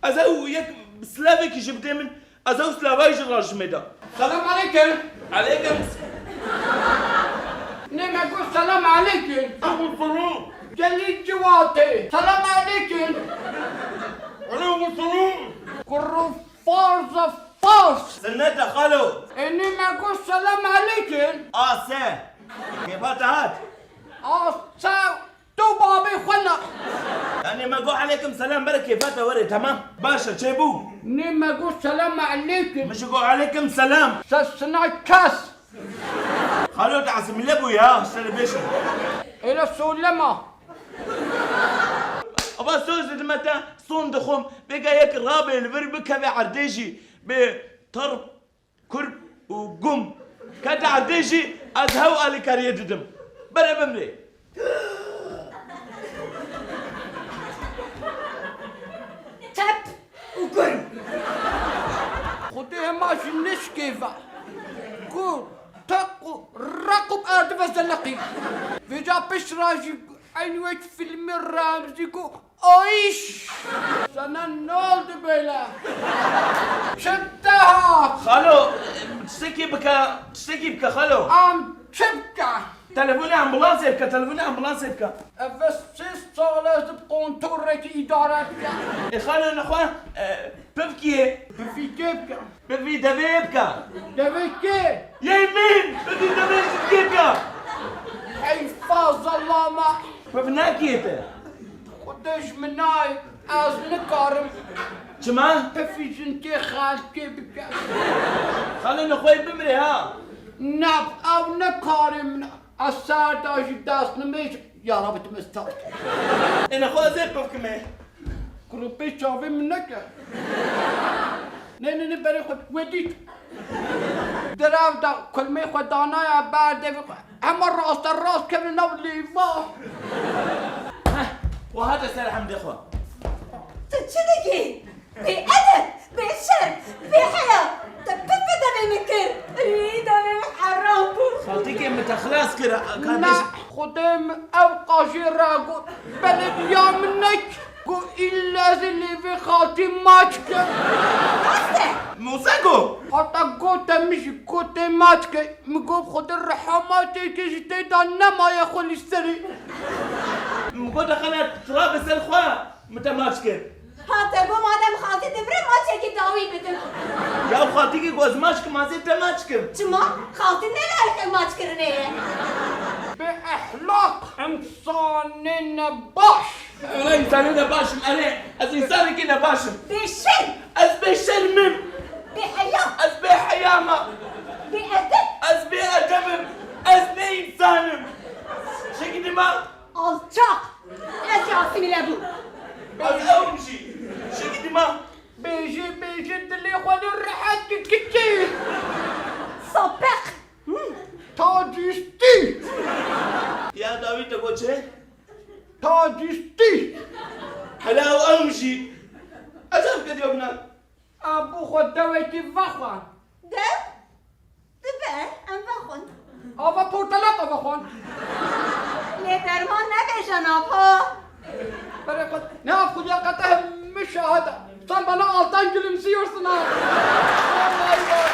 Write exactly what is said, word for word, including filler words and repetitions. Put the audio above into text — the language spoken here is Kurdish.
Ez ew yek silavekî jî bidê min, ez ew silavayî jî rajimê da. Selam aleykum. Aleykum. Nê me got selam aleykum. Aleykum selam. Gelî ciwatê. Selam aleykum. Aleykum selam. Kurru farz e farz. Sinnet e xalo. E nê me got selam aleykum. A se. Kêfa te hat? A se. Tu babê xwe ne. Yanî me got aleykum selam, bere kêfa te were, temam. Baş e, çêbû. Nê me got selam aleykum. Min jî got aleykum selam. Sesina kes. Xalo te asimîle bû ya, serê bêşe. Êle solema. Ava söz didime te, son dixwim, vêga yek rabê li vir bikeve erdê jî, bê tirp, kurp û gum. Kete erdê jî ez hew alîkariyê didim. Bere bimrê. Tep û gurm. Xwedê hema jî nişkêve. Ku teq û req û erdî ve zeleqî. Vêca pişt re jî eynî wek fîlmê Remzî ku Ayş! Sana ne oldu böyle? Çi te hat? Xalo, tiştekî bike, tiştekî bike xalo. Em çi bike? Telefonê ambulansê bike, telefonê ambulansê bike. Ev sê sal ez bi kontorekî îdare dike. Ê xalo nexwe, e, pivkiyê. Pivî kê bike? Pivî devê bike. Devê kê? Yê min! Pivî devê jî kê bike? Heyfa zalama. Piv nakiyê te. Xwedê ji min nayê, ez nikarim. Çima? Pifî jinkê xelkê bike. Xalê nexweyê bimrê ha. Ne, ew ne karê min e. Ez ser de jî dest nimêj, ya Rabbi tu me start. Ê nexwe ez ê pivkimê. Kurê pê çavê min neke. Ne, ne, ne, berê xwe, we dît. Derev da kulmê xwe danaya ber devê xwe. Hema raste rast kevin nav lêva. Heh, we hate ser hemdê xwe. Tu çi dikî? Bêedeb, bêşerm, bêheya. Te pir bi devê min kir. Wî devê min heram bû. Xaltîkê min te xilas kir, kardeş. Na, Xwedê min ew qajê ragot. Belediya min nek. Got, îlle ez ê lêvê xaltî maç kim. Rast e. Mûse got. Heta gote min jî gotê maç ke. Min got, Xwedê rehametê ke jî tê de nemaye xwe li serê. Min got, xele tira bi ser xwe, min te maç kir. Ha, te got, madem xaltî divire, maçekî dawî bidim. Ya xaltîkê got, ez maç kim, ez ê te maç kim. Çima? Xaltî ne layiqê maç kirinê ye. Bê ehlaq, însanê nebaş. Wela însanê nebaş im, erê, ez însanekî nebaş im. Bêşerm. Ez bêşerm im. Bêheya. Ez bêheya me. Bêedeb. Ez bêedeb im. Ez ne însan im. Şekî dima. Alçaq. Ez jî asimîle bûm. Ez ew im jî. Şekî dima. Bêjî, bêjî, dilê xwe li rehet kir, kiçî. Sapeq. Tacîstî. Ya dawî te got çi? Tacîstî. Hela ew em jî. Ecab kediyo bina. A bû xwe dewekî vexwe. Dew? Dibe, em vexwin. Ava portelata vexwin. Lê derman nebêje nava. Berê xwe, ne af xudiya qete min şahid e. Sen bana alttan gülümsüyorsun ha. Vay vay.